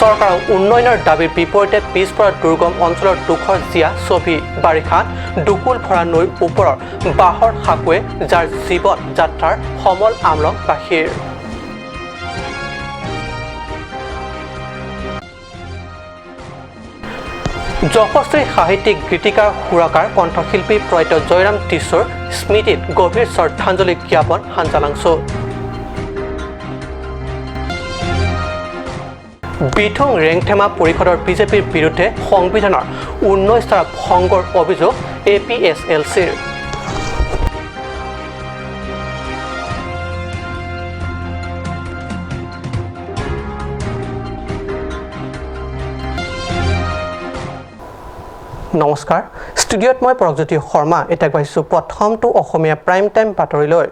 চৰকাৰৰ উন্নয়নৰ দাবীৰ বিপৰীতে পিছপৰা দুৰ্গম অঞ্চলৰ দুখৰ জীয়া ছবি। বাৰিষাত দুকুল ভৰা নৈৰ ওপৰৰ বাঁহৰ সাঁকোৱে যাৰ জীৱন যাত্ৰাৰ সমল আমলংবাসীৰ। যশস্বী সাহিত্যিক, গীতিকাৰ, সুৰকাৰ, কণ্ঠশিল্পী প্ৰয়াত জয়ৰাম টিছ'ৰ স্মৃতিত গভীৰ শ্ৰদ্ধাঞ্জলি জ্ঞাপন হাঞ্জালাংছু। বিথুং ৰেংথেমা পৰিষদৰ বিজেপিৰ বিৰুদ্ধে সংবিধানৰ 19 ধাৰা ভংগৰ অভিযোগ এ পি এছ এল চিৰ। নমস্কাৰ, ষ্টুডিঅ'ত মই পৰকজ্যোতি শৰ্মা। এতিয়া গৈছোঁ প্ৰথমটো অসমীয়া প্ৰাইম টাইম বাতৰিলৈ।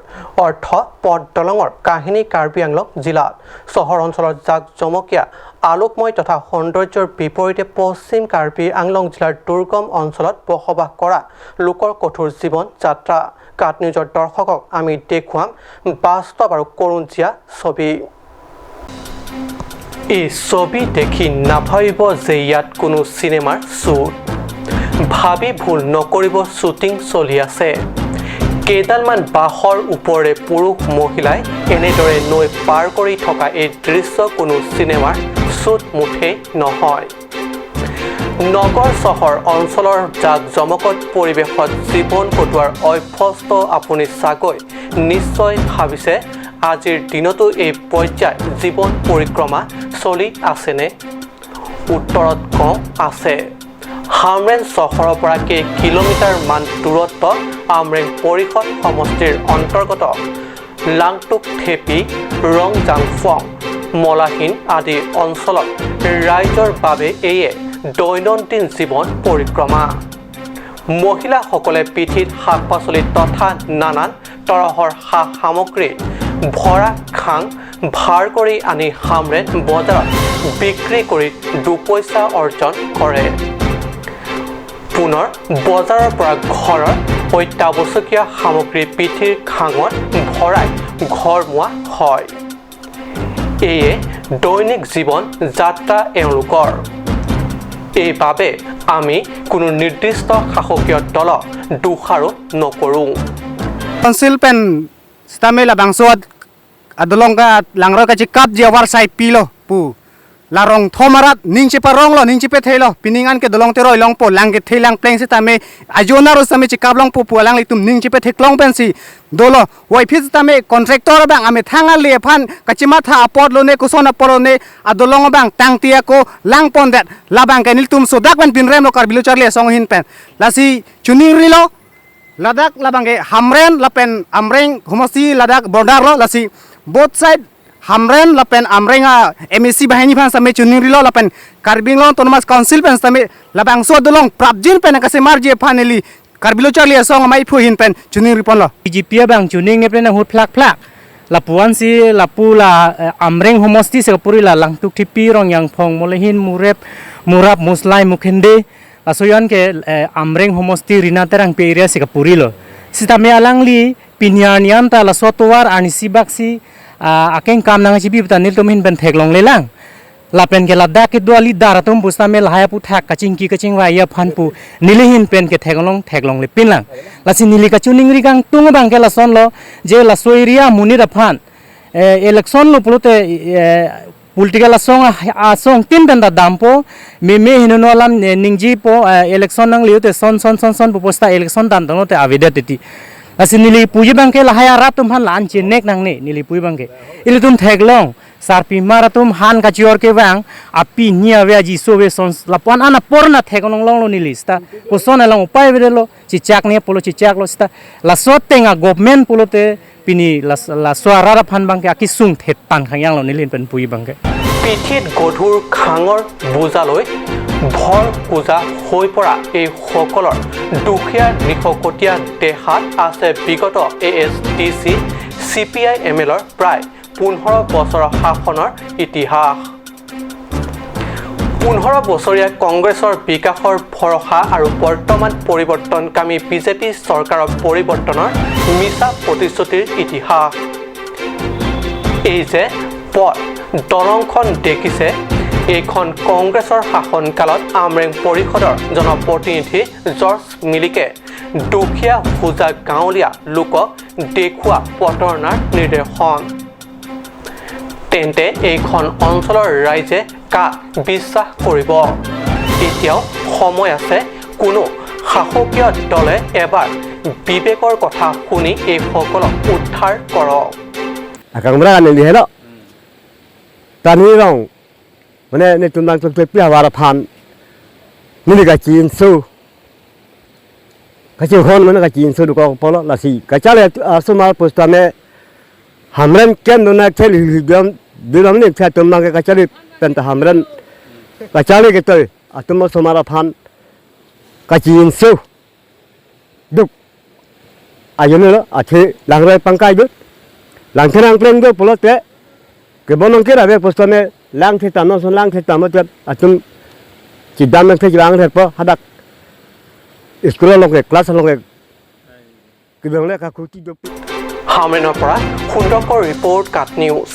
অৰ্থ পথ দলঙৰ কাহিনী কাৰ্বি আংলং জিলাত চহৰ অঞ্চলৰ জাক জমকীয়া আলোকময় তথা সৌন্দৰ্যৰ বিপৰীতে পশ্চিম কাৰ্বি আংলং জিলাৰ দুৰ্গম অঞ্চলত বসবাস কৰা লোকৰ কঠোৰ জীৱন যাত্ৰা। কাট নিউজৰ দৰ্শকক আমি দেখুৱাম বাস্তৱ আৰু কৰুণ জীয়া ছবি। এই ছবি দেখি নাভাবিব যে ইয়াত কোনো চিনেমাৰ শ্বুট। ভাবি ভুল নকৰিব, শ্বুটিং চলি আছে। কেইডালমান বাঁহৰ ওপৰেৰে পুৰুষ মহিলাই এনেদৰে নৈ পাৰ কৰি থকা এই দৃশ্য কোনো চিনেমাৰ শ্বুট মুঠেই নহয়। নগৰ চহৰ অঞ্চলৰ জাক জমকত পৰিৱেশত জীৱন কটোৱাৰ অভ্যস্ত আপুনি চাগৈ নিশ্চয় ভাবিছে, আজিৰ দিনতো এই পৰ্যায় জীৱন পৰিক্ৰমা চলি আছেনে? উত্তৰত কওঁ, আছে। হামৰেণ চহৰৰ পৰা কেই কিলোমিটাৰমান দূৰত্ব আমৰেং পৰিষদ সমষ্টিৰ অন্তৰ্গত লাংটুক থেপি, ৰংজাংফং, মলাহীন আদি অঞ্চলত ৰাইজৰ বাবে এয়ে দৈনন্দিন জীৱন পৰিক্ৰমা। মহিলাসকলে পিঠিত শাক পাচলি তথা নানান তৰহৰ সা সামগ্ৰী ভৰা খাং ভাৰ কৰি আনি হামৰেণ বজাৰত বিক্ৰী কৰি দুপইচা অৰ্জন কৰে। পুনৰ বজাৰৰ পৰা ঘৰৰ অত্যাৱশ্যকীয় সামগ্ৰী পিঠিৰ খাঙত ভৰাই ঘৰমুৱা হয়। এয়ে দৈনিক জীৱন যাত্ৰা এওঁলোকৰ। এইবাবে আমি কোনো নিৰ্দিষ্ট শাসকীয় দলক দোষাৰোপ নকৰোঁ। Council pen stame la bangsot adolong ka langro ka chikap ji war sai pilo pu larong thomarat ningchi pa rong lo ningchi pe thelo piningan ke dolong teroi long po lang ke thelang pleng se tame ajona ro same chikap long pu pu lang litum ningchi pe theklong pen si dolo wai phis tame contractor bang ame thanga le phan kachima tha apot lo ne kusona poro ne adolong bang tangtia ko lang pon dat labang ke niltum sodak ban pinrem lo kar bilu charle song hin pen lasi chuning rilo Ladakh labangke Hamren lapen Amreng Humosi Ladakh border lo lasi both side Hamren lapen Amrenga MEC bahini phan same chuning rilo lapen Karbing long Autonomous Council pen same labang so dolong prabjin pen kase marje phaneli Karbilo charli song mai phu hin pen chuning ripon lo BJP bang chuning ne pen hut phlak phlak lapuan si lapu la Amreng Humosti se puri la langtuk thipi rong yang phong molehin murep murap muslai mukhende asoyan ke Amreng Homosti rina terang pe area se kapuri lo sitame alangli pinyanian ta la sotowar ani sibaksi akeng kam nang chi bi ta nil tum hin ben theklong le lang lapen ke ladakh ke duali daratum pustame lahaya pu thak kaching ki kaching wa ya phan pu nili hin pen ke theklong theklong le pinlang lasi nili ka chuning ri kang tung bang ke la son lo je la soiria muni da phan election lo pulute political asong asong tin ben da dampo me me hinu alam ningji po election nang liu te son son son son posta election dan dong te avida teti asi nili puji bangke lahaya ratum han lan chin nek nang ni nili puji bangke ili tum theklong sarpi maratum han kachior ke bang api nia ve ji so ve son lapuan ana porna thekonong long lo nili sta ko son along upai ve lo chi chak ne polo chi chak lo sta la so tenga government polo te pini la la so ara phan bangke aki sung thet tan khang yang lo nilin pen pui bangke পিঠিত গধুৰ খাঙৰ বোজালৈ ভৰ পূজা হৈ পৰা এইসকলৰ দুখীয়া নিশকতীয়া দেহাত আছে বিগত এ S T C, C P I am এলৰ প্ৰায় 15 বছৰৰ শাসনৰ ইতিহাস। 15 বছৰীয়া কংগ্ৰেছৰ বিকাশৰ ভৰসা আৰু বৰ্তমান পৰিৱৰ্তনকামী বিজেপি চৰকাৰৰ পৰিৱৰ্তনৰ মিছা প্ৰতিশ্ৰুতিৰ ইতিহাস। এই যে পথ দলংখন দেখিছে, এইখন কংগ্ৰেছৰ শাসনকালত আমৰেং পৰিষদৰ জনপ্ৰতিনিধি জৰ্জ মিলিকে দুখীয়া হোজা গাঁৱলীয়া লোকক দেখুওৱা প্ৰতাৰণাৰ নিদৰ্শন। তেন্তে এইখন অঞ্চলৰ ৰাইজে কাক বিশ্বাস কৰিব? এতিয়াও সময় আছে, কোনো শাসকীয় দলে এবাৰ বিবেকৰ কথা শুনি এইসকলক উদ্ধাৰ কৰক। Akang mra ne lo tani rong mane ne tundang tuk pi hawara phan ni ga chin su ka chi khon mane ga chin su ko polo la si ka chale suma posta me hamran ken no na khel gam biram ne kha tumang ka chale pen ta hamran ka chale ke toy atuma sumara phan ka chin su duk ayone lo athe langrai pangkai dut langtherang pleng do polote ke bonong ke rabe postame langthe tano son langthe tamo te atum chidam the jang the po hadak school long ke class long ke ke bang le ka kuti do। হামৰেনৰ পৰা সুন্দৰকৰ report, কাট news.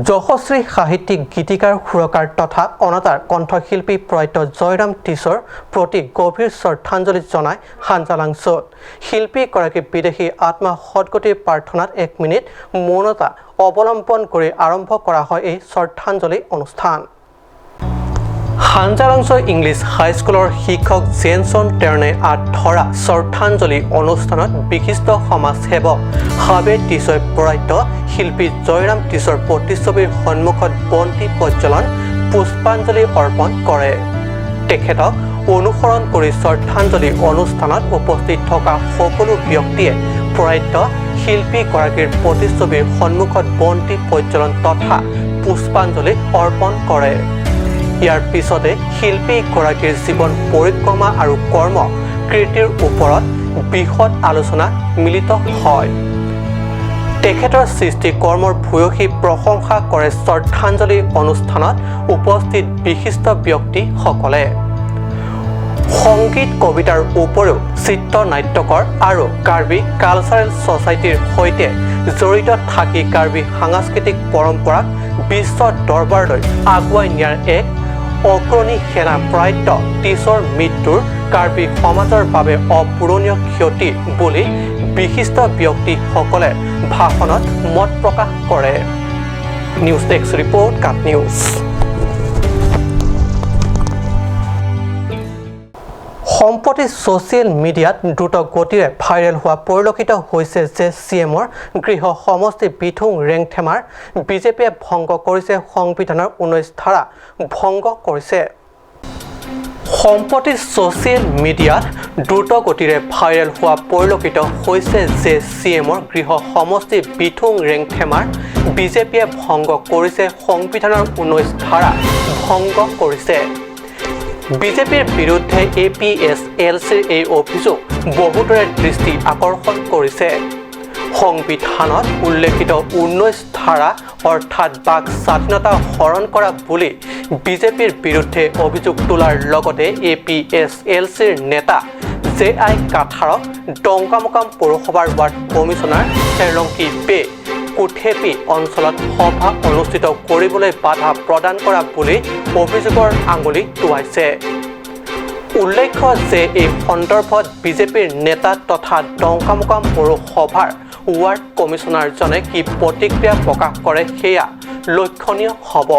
যশস্বী সাহিত্যিক, গীতিকাৰ, সুৰকাৰ তথা অনাতাঁৰ কণ্ঠশিল্পী প্ৰয়াত জয়ৰাম টিছৰ প্ৰতি গভীৰ শ্ৰদ্ধাঞ্জলি জনাই হাঞ্জালাংছত শিল্পীগৰাকীৰ বিদেশী আত্মা সদগতিৰ প্ৰাৰ্থনাত এক মিনিট মৌনতা অৱলম্বন কৰি আৰম্ভ কৰা হয় এই শ্ৰদ্ধাঞ্জলি অনুষ্ঠান। হাঞ্জালাংছ ইংলিছ হাইস্কুলৰ শিক্ষক জেনছন টেৰণে আঁত ধৰা শ্ৰদ্ধাঞ্জলি অনুষ্ঠানত বিশিষ্ট সমাজসেৱক হাবে টিছই প্ৰয়াত শিল্পী জয়ৰাম টিছৰ প্ৰতিচ্ছবিৰ সন্মুখত বন্তি প্ৰজ্বলন, পুষ্পাঞ্জলি অৰ্পণ কৰে। তেখেতক অনুসৰণ কৰি শ্ৰদ্ধাঞ্জলি অনুষ্ঠানত উপস্থিত থকা সকলো ব্যক্তিয়ে প্ৰয়াত শিল্পীগৰাকীৰ প্ৰতিচ্ছবিৰ সন্মুখত বন্তি প্ৰজ্বলন তথা পুষ্পাঞ্জলি অৰ্পণ কৰে। ইয়াৰ পিছতে শিল্পীগৰাকীৰ জীৱন পৰিক্ৰমা আৰু কৰ্ম কীৰ্তিৰ ওপৰত বিশদ আলোচনা মিলিত হয়। তেখেতৰ সৃষ্টি কৰ্মৰ ভূয়সী প্ৰশংসা কৰে শ্ৰদ্ধাঞ্জলি অনুষ্ঠানত উপস্থিত বিশিষ্ট ব্যক্তিসকলে। সংগীত, কবিতাৰ উপৰিও চিত্ৰনাট্যকাৰ আৰু কাৰ্বি কালচাৰেল ছ'চাইটিৰ সৈতে জড়িত থাকি কাৰ্বি সাংস্কৃতিক পৰম্পৰাক বিশ্ব দৰবাৰলৈ আগুৱাই নিয়াৰ এক অগ্ৰণী সেনা প্ৰয়াত টিছৰ মৃত্যুৰ কাৰ্বি সমাজৰ বাবে অপূৰণীয় ক্ষতি বুলি বিশিষ্ট ব্যক্তিসকলে ভাষণত মত প্ৰকাশ কৰে। নিউজ ডেস্ক ৰিপৰ্ট, কাট নিউজ। সম্প্ৰতি ছ'চিয়েল মিডিয়াত দ্ৰুত গতিৰে ভাইৰেল হোৱা পৰিলক্ষিত হৈছে যে চি এমৰ গৃহ সমষ্টি বিথুং ৰেংথেমাৰ বিজেপিয়ে ভংগ কৰিছে সংবিধানৰ 19 ধাৰা ভংগ কৰিছে। সম্প্ৰতি ছ'চিয়েল মিডিয়াত দ্ৰুত গতিৰে ভাইৰেল হোৱা পৰিলক্ষিত হৈছে যে চি এমৰ গৃহ সমষ্টি বিথুং ৰেংথেমাৰ বিজেপিয়ে ভংগ কৰিছে সংবিধানৰ 19 ধাৰা ভংগ কৰিছে। বিজেপিৰ বিৰুদ্ধে এ পি এছ এল চিৰ এই অভিযোগ বহুতৰে দৃষ্টি আকৰ্ষণ কৰিছে। সংবিধানত উল্লেখিত 19 ধাৰা অৰ্থাৎ বাক স্বাধীনতা হৰণ কৰা বুলি বিজেপিৰ বিৰুদ্ধে অভিযোগ তোলাৰ লগতে এ পি এছ এল চিৰ নেতা জে আই কাথাৰক ডংকামোকাম পৌৰসভাৰ ৱাৰ্ড কমিছনাৰ চেৰলংকি বে কুঠেপি অঞ্চলত সভা অনুষ্ঠিত কৰিবলৈ বাধা প্ৰদান কৰা বুলি অভিযোগৰ আঙুলি টোৱাইছে। উল্লেখ্য যে এই সন্দৰ্ভত বিজেপিৰ নেতা তথা ডংকামোকাম পৌৰসভাৰ ৱাৰ্ড কমিছনাৰজনে কি প্ৰতিক্ৰিয়া প্ৰকাশ কৰে সেয়া লক্ষণীয় হ'ব।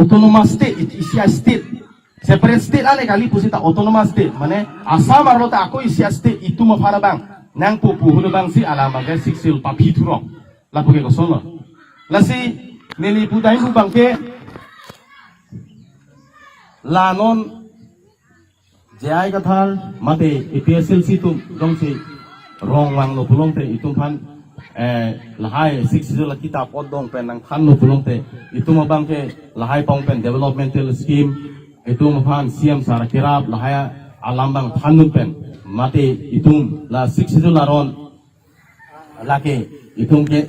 Autonomous state, isia state, separate state ane kali pusi ta autonomous state, mane Assam aro ta ako isia state itu ma fara bang, nang pu pu hulu bang si alam bang ke six sil pa pi thuro, la pu ke kosong lo, la si neli pu dai pu bang ke la non jai kathar mate APSLC tu dong si rong wang lo pulong te itu phan lahai six zero la kitab odong pen nang phan no pulong te itu ma bang ke lahai pong pen developmental scheme itu ma phan CM sara kirab lahai alam bang phan nun pen mate itu la six zero la ron lake itu ke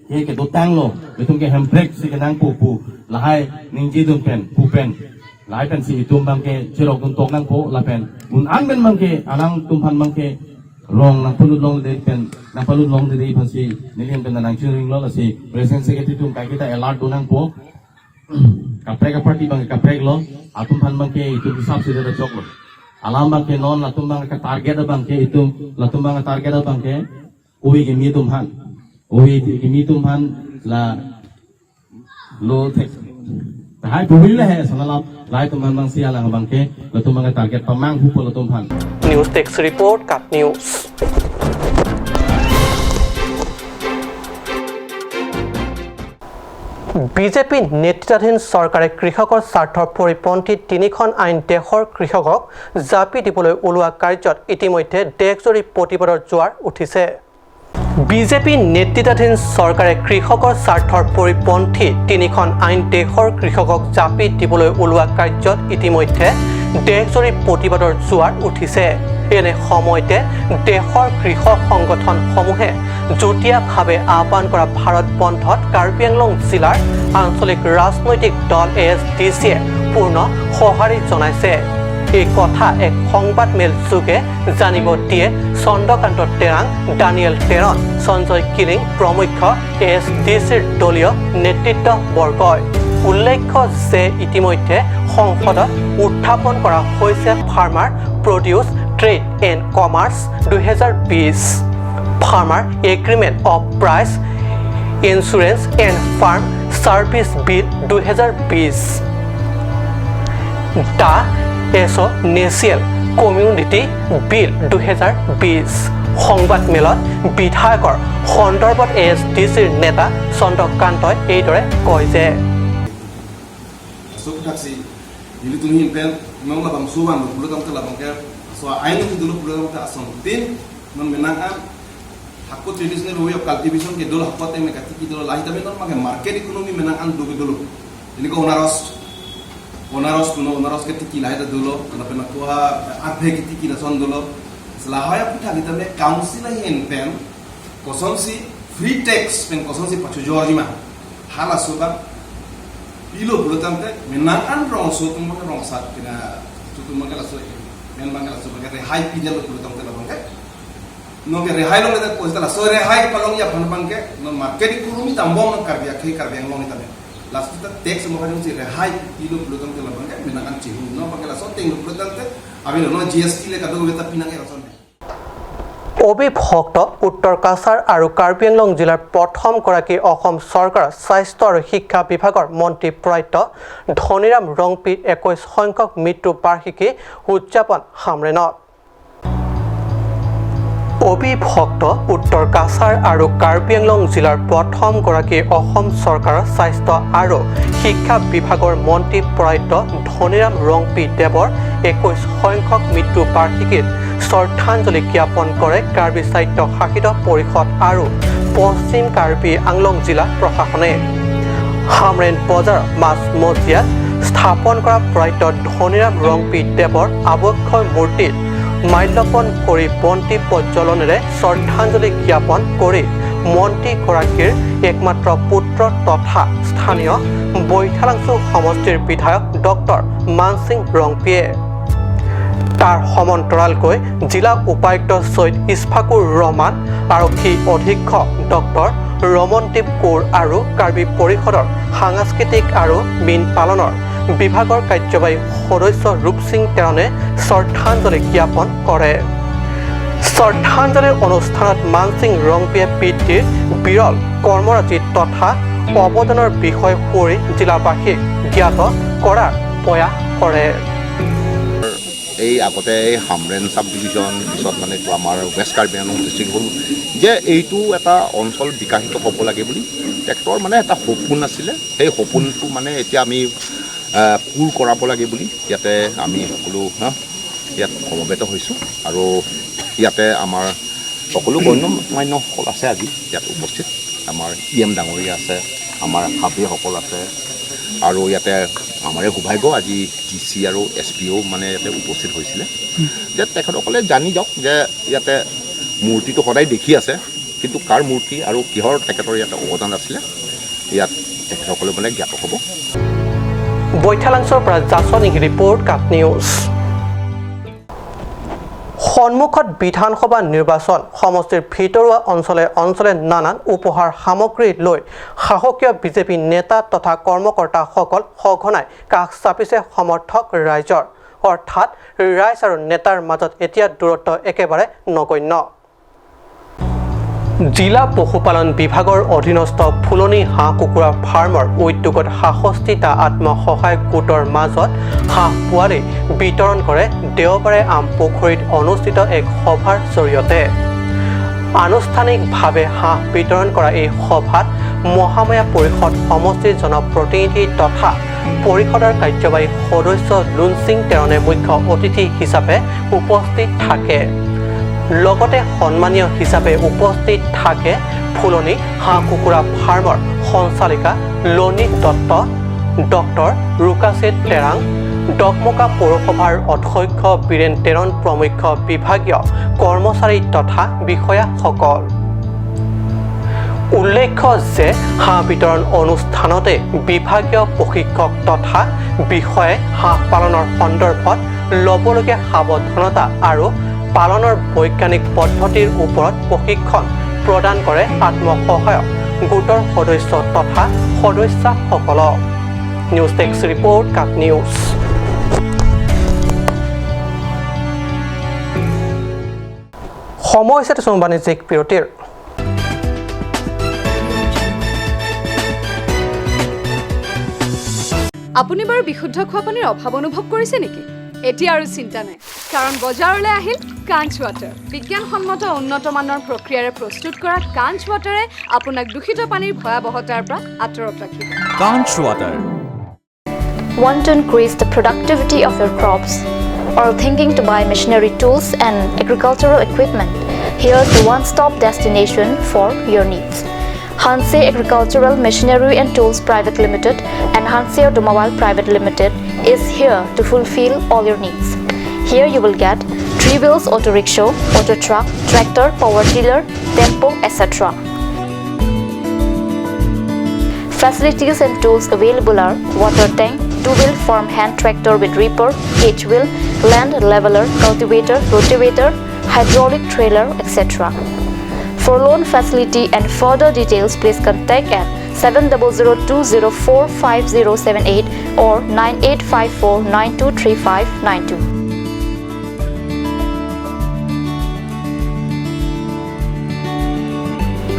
Ke ke dotang lo betung ke hemprek si ke nang pu pu lahai ningji dun pen pu pen lahai pen si itum bang ke chirok dun tok nang po la pen un an ben bang ke anang tumpan bang ke rong nang pulut long de pen nang pulut long de pen si nilian pen nang churing lo la si present secretary tum kai kita alert do nang po kaprek party bang kaprek lo atum phan bang ke itu hisab si de chok lo alam bang ke non latum bang ke target bang ke itu latum bang target bang ke oi ke mi tum han oi ke mi tum han la lo tek hai puhile he sanalam lai tum han bang si alang bang ke latum bang target pamang hu latum han. News desk report, Cup News. BJP নেতৃত্বাধীন চৰকাৰে কৃষকৰ স্বাৰ্থৰ পৰিপন্থী তিনিখন আইন দেশৰ কৃষকক জাপি দিবলৈ ওলোৱা কাৰ্যত ইতিমধ্যে দেশজুৰি প্ৰতিবাদৰ জোৱাৰ উঠিছে। বিজেপি নেতৃত্বাধীন চৰকাৰে কৃষকৰ স্বাৰ্থৰ পৰিপন্থী তিনিখন আইন দেশৰ কৃষকক জাপি দিবলৈ ওলোৱা কাৰ্যত ইতিমধ্যে দেশজুৰি প্ৰতিবাদৰ জোৱাৰ উঠিছে। এনে সময়তে দেশৰ কৃষক সংগঠনসমূহে যুটীয়াভাৱে আহ্বান কৰা ভাৰত বন্ধত কাৰ্বি আংলং জিলাৰ আঞ্চলিক ৰাজনৈতিক দল ASDCয়ে পূৰ্ণ সঁহাৰি জনাইছে। এই কথা এক সংবাদমেল যোগে জানিব দিয়ে চন্দ্ৰকান্ত তেৰাং, ডানিয়েল টেৰন, সঞ্জয় কিলিং প্ৰমুখ্য ASDCৰ দলীয় নেতৃত্ববৰ্গই। উল্লেখ্য যে ইতিমধ্যে সংসদত উত্থাপন কৰা হৈছে farmer produce trade and commerce 2020, farmer agreement of price insurance and farm service bill 2020, the essential commodity bill 2020। সংবাদমেলত বিধায়কৰ সন্দৰ্ভত ASDCৰ নেতা চন্দ্ৰকান্তই এইদৰে কয় যে so ain tu dulu program ta asom tin non menangan hakko traditional way of cultivation ke dulu hakko te me kati ki dulu lahi tabe non mage market economy menangan dulu dulu ini ko onaros onaros kuno onaros ke tiki lahi ta dulu na pena ko ha adhe ke tiki la son dulu selahaya putha kita me council hen pen koson si free tax pen koson si pachu georgima hala soba pilo bulotamte menangan rong so tum rong sat kena tutum mage la so men bangla so bangla rehai pinjal lo tong tela bangke no ke rehai long le ko tela so rehai palong ya phan bangke no market economy tambong no karbia khe karbia long ni tabe last ta tax mo khajung si rehai pilo lo tong tela bangke menakan chihu no bangla so teng lo tong te abi no GST le kadu beta pinang e rason। অবিভক্ত উত্তৰ কাছাৰ আৰু কাৰ্বি আংলং জিলাৰ প্ৰথমগৰাকী অসম চৰকাৰৰ স্বাস্থ্য আৰু শিক্ষা বিভাগৰ মন্ত্ৰী প্ৰয়াত ধনীৰাম ৰংপিৰ 21 সংখ্যক মৃত্যু বাৰ্ষিকী উদযাপন হামৰেনত। অবিভক্ত উত্তৰ কাছাৰ আৰু কাৰ্বি আংলং জিলাৰ প্ৰথমগৰাকী অসম চৰকাৰৰ স্বাস্থ্য আৰু শিক্ষা বিভাগৰ মন্ত্ৰী প্ৰয়াত ধনীৰাম ৰংপি দেৱৰ 21 সংখ্যক মৃত্যু বাৰ্ষিকীত শ্ৰদ্ধাঞ্জলি জ্ঞাপন কৰে কাৰ্বি স্বায়ত্ত শাসিত পৰিষদ আৰু পশ্চিম কাৰ্বি আংলং জিলা প্ৰশাসনে। হামৰেন বজাৰ মাজমজিয়াত স্থাপন কৰা প্ৰয়াত ধনীৰাম ৰংপি দেৱৰ আৱক্ষয় মূৰ্তিত মাল্যৰ্পণ কৰি বন্তি প্ৰজ্বলনেৰে শ্ৰদ্ধাঞ্জলি জ্ঞাপন কৰি মন্ত্ৰীগৰাকীৰ একমাত্ৰ পুত্ৰ তথা স্থানীয় বৈঠালাংচু সমষ্টিৰ বিধায়ক ডক্টৰ মানসিং ৰংপিয়ে। তাৰ সমান্তৰালকৈ জিলা উপায়ুক্ত ছৈয়দ ইছফাকুৰ ৰহমান, আৰক্ষী অধীক্ষক ডক্টৰ ৰমনদীপ কৌৰ আৰু কাৰ্বি পৰিষদৰ সাংস্কৃতিক আৰু মীন পালনৰ বিভাগৰ কাৰ্যবাহী সদস্য ৰূপসিং টেৰণে শ্ৰদ্ধাঞ্জলি জ্ঞাপন কৰে। শ্ৰদ্ধাঞ্জলিৰ অনুষ্ঠানত মানসিং ৰংপিয়ে পিতৃৰ বিৰল কৰ্মৰাজি তথা অৱদানৰ বিষয়ে সুঁৱৰি জিলাবাসীক জ্ঞাত কৰাৰ প্ৰয়াস কৰে। এই আগতে এই হামৰেন চাব ডিভিজন, পিছত মানে এইটো আমাৰ ৱেষ্ট কাৰ্বি আংলং ডিষ্ট্ৰিক্ট হ'ল, যে এইটো এটা অঞ্চল বিকাশিত হ'ব লাগে বুলি ট্ৰেক্টৰ মানে এটা সপোন আছিলে। সেই সপোনটো মানে এতিয়া আমি পূৰ কৰাব লাগে বুলি ইয়াতে আমি সকলো ইয়াত সমবেত হৈছোঁ। আৰু ইয়াতে আমাৰ সকলো গণ্যমান্যসকল আছে আজি ইয়াত উপস্থিত। আমাৰ ই এম ডাঙৰীয়া আছে, আমাৰ হাবিসকল আছে, আৰু ইয়াতে আমাৰে সৌভাগ্য আজি ডি চি আৰু এছ পি অ' মানে ইয়াতে উপস্থিত হৈছিলে, যে তেখেতসকলে জানি যাওক যে ইয়াতে মূৰ্তিটো সদায় দেখি আছে, কিন্তু কিন্তু কাৰ মূৰ্তি আৰু কিহৰ তেখেতৰ ইয়াত অৱদান আছিলে ইয়াত তেখেতসকলে মানে জ্ঞাত হ'ব। বৈঠালাংছৰ পৰা জাছনিক ৰিপৰ্ট, কাট নিউজ। সন্মুখত বিধানসভা নিৰ্বাচন, সমষ্টিৰ ভিতৰুৱা অঞ্চলে অঞ্চলে নানান উপহাৰ সামগ্ৰী লৈ শাসকীয় বিজেপি নেতা তথা কৰ্মকৰ্তাসকল সঘনাই কাষ চাপিছে সমৰ্থক ৰাইজৰ। অৰ্থাৎ ৰাইজ আৰু নেতাৰ মাজত এতিয়া দূৰত্ব একেবাৰে নগণ্য। জিলা পশুপালন বিভাগৰ অধীনস্থ ফুলনি হাঁহ কুকুৰা ফাৰ্মৰ উদ্যোগত ৬৭টা আত্মসহায়ক গোটৰ মাজত হাঁহ পোৱালি বিতৰণ কৰে দেওবাৰে আমপুখুৰীত অনুষ্ঠিত এক সভাৰ জৰিয়তে। আনুষ্ঠানিকভাৱে হাঁহ বিতৰণ কৰা এই সভাত মহামায়া পৰিষদ সমষ্টিৰ জনপ্ৰতিনিধি তথা পৰিষদৰ কাৰ্যবাহী সদস্য লুনচিং টেৰণে মুখ্য অতিথি হিচাপে উপস্থিত থাকে। লগতে সন্মানীয় হিচাপে উপস্থিত থাকে ফুলনি হাঁহ কুকুৰা ফাৰ্মৰ সঞ্চালিকা লনী দত্ত, ডক্টৰ ৰুকাচিত তেৰাং, ডকমকা পৌৰসভাৰ অধ্যক্ষ বীৰেণ তেৰণ প্ৰমুখ্য বিভাগীয় কৰ্মচাৰী তথা বিষয়াসকল। উল্লেখ্য যে হাঁহ বিতৰণ অনুষ্ঠানতে বিভাগীয় প্ৰশিক্ষক তথা বিষয়াই হাঁহ পালনৰ সন্দৰ্ভত ল'বলগীয়া সাৱধানতা আৰু পালনৰ বৈজ্ঞানিক পদ্ধতিৰ ওপৰত প্ৰশিক্ষণ প্ৰদান কৰে আত্মসহায়ক গোটৰ সদস্য তথা সদস্যাসকলক। নিউজ ডেস্ক ৰিপৰ্ট, কাট নিউজ। সময় হৈছে বাণিজ্যিক বিৰতিৰ। আপুনি বাৰু বিশুদ্ধ খোৱা পানীৰ অভাৱ অনুভৱ কৰিছে নেকি? এতিয়া আৰু চিন্তা নাই, কাৰণ বজাৰলৈ আহিল কাঞ্চ ৱাটাৰ। বিজ্ঞানসন্মত উন্নত মানৰ প্ৰক্ৰিয়াৰে প্ৰস্তুত কৰা কাঞ্চ ৱাটাৰে আপোনাক দূষিত পানীৰ ভয়াৱহতাৰ পৰা আঁতৰত ৰাখিব। Kanch water. Want to increase the productivity of your crops or thinking to buy machinery tools and agricultural equipment? Here's the one-stop destination for your needs. Hanse Agricultural Machinery and Tools Private Limited and Hanse Automobile Private Limited is here to fulfill all your needs. Here you will get three wheels auto rickshaw, auto truck, tractor, power tiller, tempo, etc. Facilities and tools available are water tank, two-wheel farm hand tractor with reaper, H-wheel, land leveler, cultivator, rotavator, hydraulic trailer, etc. For loan facility and further details, please contact at 7002045078 or 9854923592.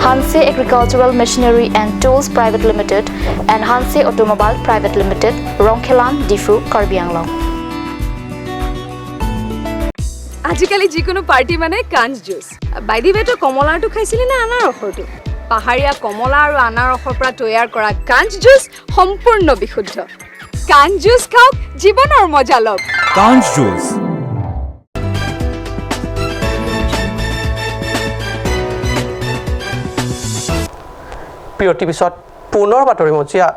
Hanse Agricultural Machinery and Tools Private Limited and Hanse Automobile Private Limited, Rongkhelan, Difu, Karbi Anglong. আজিকালি যিকোনো party মানে কাঞ্চ juice. By the ৱে, তই কমলাৰটো খাইছিলি নে আনাৰসৰটো? পাহাৰীয়া কমলা আৰু আনাৰসৰ পৰা তৈয়াৰ কৰা কাঞ্চ জুচ সম্পূৰ্ণ বিশুদ্ধ। কাঞ্চ জুচ খাওক, জীৱনৰ মজা লওক। কাঞ্চ জুচ। বিৰতিৰ পিছত পুনৰ বাতৰি মজিয়াত।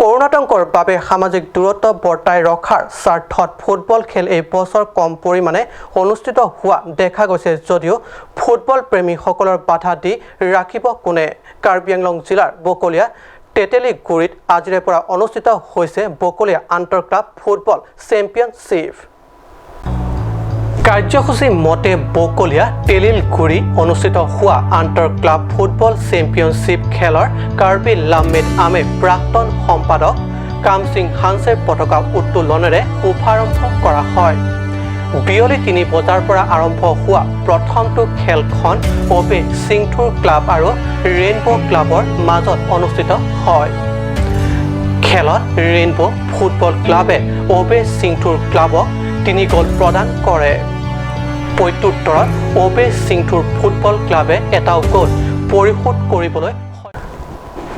কৰোনাতংকৰ বাবে সামাজিক দূৰত্ব বৰ্তাই ৰখাৰ স্বাৰ্থত ফুটবল খেল এই বছৰ কম পৰিমাণে অনুষ্ঠিত হোৱা দেখা গৈছে যদিও ফুটবল প্ৰেমীসকলৰ বাধা দি ৰাখিব কোনে? কাৰ্বি আংলং জিলাৰ বকলীয়া তেতেলীগুৰিত আজিৰে পৰা অনুষ্ঠিত হৈছে বকলীয়া আন্তঃ ক্লাব ফুটবল চেম্পিয়নশ্বিপ। কাৰ্যসূচী মতে বকলীয়া তেলিলগুৰি অনুষ্ঠিত হোৱা আন্তঃ ক্লাব ফুটবল চেম্পিয়নশ্বিপ খেলৰ কাৰ্বি লামমেদ আমে প্ৰাক্তন সম্পাদক কামসিং হানছেৰ পতাকা উত্তোলনেৰে শুভাৰম্ভ কৰা হয়। বিয়লি 3 বজাৰ পৰা আৰম্ভ হোৱা প্ৰথমটো খেলখন অবে সিংথুৰ ক্লাব আৰু ৰেইনব' ক্লাবৰ মাজত অনুষ্ঠিত হয়। খেলত ৰেইনব' ফুটবল ক্লাবে অবে সিংথুৰ ক্লাবক 3 গ'ল প্ৰদান কৰে। প্ৰত্যুত্তৰত অবে সিংথুৰ ফুটবল ক্লাবে এটাও গ'ল পৰিশোধ কৰিবলৈ।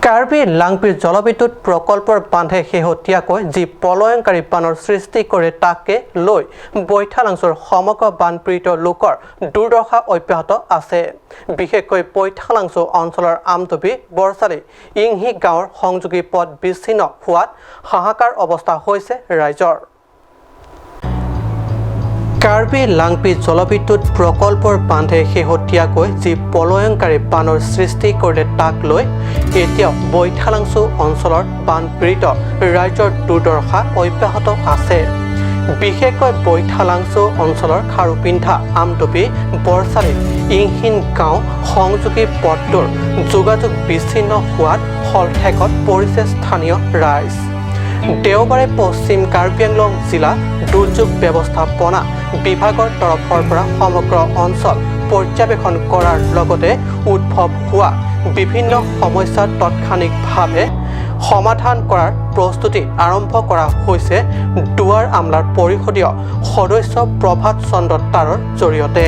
কাৰ্বি লাংপিৰ জলবিদ্যুৎ প্ৰকল্পৰ বান্ধে শেহতীয়াকৈ যি প্ৰলয়ংকাৰী বানৰ সৃষ্টি কৰে তাকে লৈ বৈঠালাংছুৰ সমগ্ৰ বানপীড়িত লোকৰ দুৰ্দশা অব্যাহত আছে। বিশেষকৈ বৈঠালাংছু অঞ্চলৰ আমডুবি, বৰচালি, ইংহি গাঁৱৰ সংযোগী পথ বিচ্ছিন্ন হোৱাত হাহাকাৰ অৱস্থা হৈছে ৰাইজৰ। কাৰ্বি লাংপি জলবিদ্যুৎ প্ৰকল্পৰ বান্ধে শেহতীয়াকৈ যি প্ৰলয়ংকাৰী বানৰ সৃষ্টি কৰিলে তাক লৈ এতিয়াও বৈঠালাংছু অঞ্চলৰ বানপীড়িত ৰাইজৰ দুৰ্দশা অব্যাহত আছে। বিশেষকৈ বৈঠালাংছু অঞ্চলৰ খাৰুপিন্ধা, আমডুবি, বৰচালি, ইংহিন গাঁও সংযোগী পথটোৰ যোগাযোগ বিচ্ছিন্ন হোৱাত শলঠেকত পৰিছে স্থানীয় ৰাইজ। দেওবাৰে পশ্চিম কাৰ্বি আংলং জিলা দুৰ্যোগ ব্যৱস্থাপনা বিভাগৰ তৰফৰ পৰা সমগ্ৰ অঞ্চল পৰ্যবেক্ষণ কৰাৰ লগতে উদ্ভৱ হোৱা বিভিন্ন সমস্যা তাৎক্ষণিকভাৱে সমাধান কৰাৰ প্ৰস্তুতি আৰম্ভ কৰা হৈছে দুৱাৰ আমলাৰ পৰিষদীয় সদস্য প্ৰভাত চন্দ্ৰ তাৰৰ জৰিয়তে।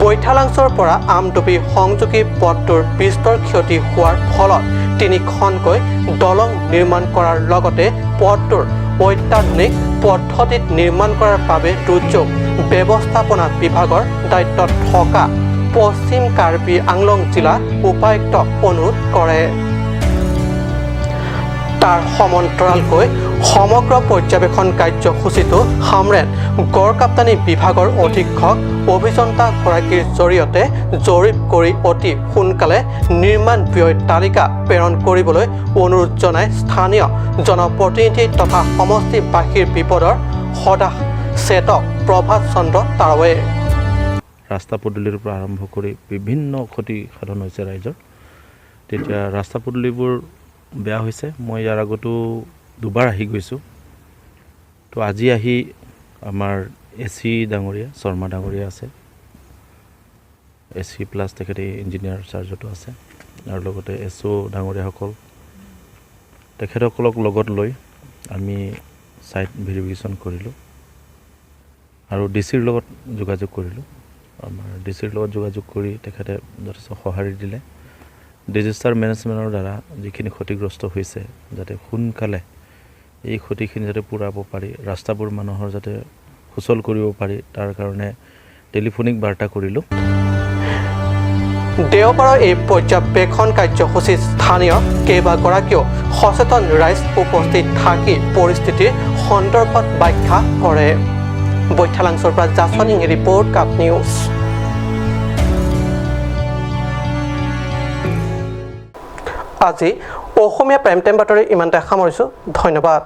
বৈঠালাংছৰ পৰা আমডুবি সংযোগী পথটোৰ বিস্তৰ ক্ষতি হোৱাৰ ফলত তিনিখনকৈ দলং নিৰ্মাণ কৰাৰ লগতে পথটোৰ অত্যাধুনিক পদ্ধতিত নিৰ্মাণ কৰাৰ বাবে দুৰ্যোগ ব্যৱস্থাপনা বিভাগৰ দায়িত্বত থকা পশ্চিম কাৰ্বি আংলং জিলা উপায়ুক্তক অনুৰোধ কৰে। তাৰ সমান্তৰালকৈ সমগ্ৰ পৰ্যবেক্ষণ কাৰ্যসূচীটো হামৰেণ গড়কাপ্তানি বিভাগৰ অধীক্ষক অভিযন্তাগৰাকীৰ জৰিয়তে জৰীপ কৰি অতি সোনকালে নিৰ্মাণ ব্যয় তালিকা প্ৰেৰণ কৰিবলৈ অনুৰোধ জনাই স্থানীয় জনপ্ৰতিনিধি তথা সমষ্টিবাসীৰ বিপদৰ সদাশ চেতক প্ৰভাত চন্দ্ৰ তাৰাৱে। ৰাস্তা পদূলিৰ পৰা আৰম্ভ কৰি বিভিন্ন ক্ষতি সাধন হৈছে ৰাইজৰ। তেতিয়া ৰাস্তা পদূলিবোৰ বেয়া হৈছে। মই ইয়াৰ আগতো দুবাৰ আহি গৈছোঁ। তো আজি আহি আমাৰ এ চি ডাঙৰীয়া, শৰ্মা ডাঙৰীয়া আছে, এ চি প্লাছ তেখেতে ইঞ্জিনিয়াৰ চাৰ্জতো আছে, আৰু লগতে এছ অ' ডাঙৰীয়াসকল, তেখেতসকলক লগত লৈ আমি ছাইট ভেৰিফিকেশ্যন কৰিলোঁ আৰু ডি চিৰ লগত যোগাযোগ কৰিলোঁ। আমাৰ ডি চিৰ লগত যোগাযোগ কৰি তেখেতে যথেষ্ট সঁহাৰি দিলে। ডিজাষ্টাৰ মেনেজমেণ্টৰ দ্বাৰা যিখিনি ক্ষতিগ্ৰস্ত হৈছে যাতে সোনকালে এই ক্ষতিখিনি যাতে পূৰাব পাৰি, ৰাস্তাবোৰ মানুহৰ যাতে সুচল কৰিব পাৰি, তাৰ কাৰণে টেলিফোনিক বাৰ্তা কৰিলোঁ। দেওবাৰৰ এই পৰ্যবেক্ষণ কাৰ্যসূচীত স্থানীয় কেইবাগৰাকীও সচেতন ৰাইজ উপস্থিত থাকি পৰিস্থিতিৰ সন্দৰ্ভত ব্যাখ্যা কৰে। বৈঠালাংছৰ পৰা জাছনিং ৰিপৰ্ট, কাপ নিউজ। আজি অসমীয়া প্ৰাইম টাইম বাতৰি ইমানতে সামৰিছোঁ। ধন্যবাদ।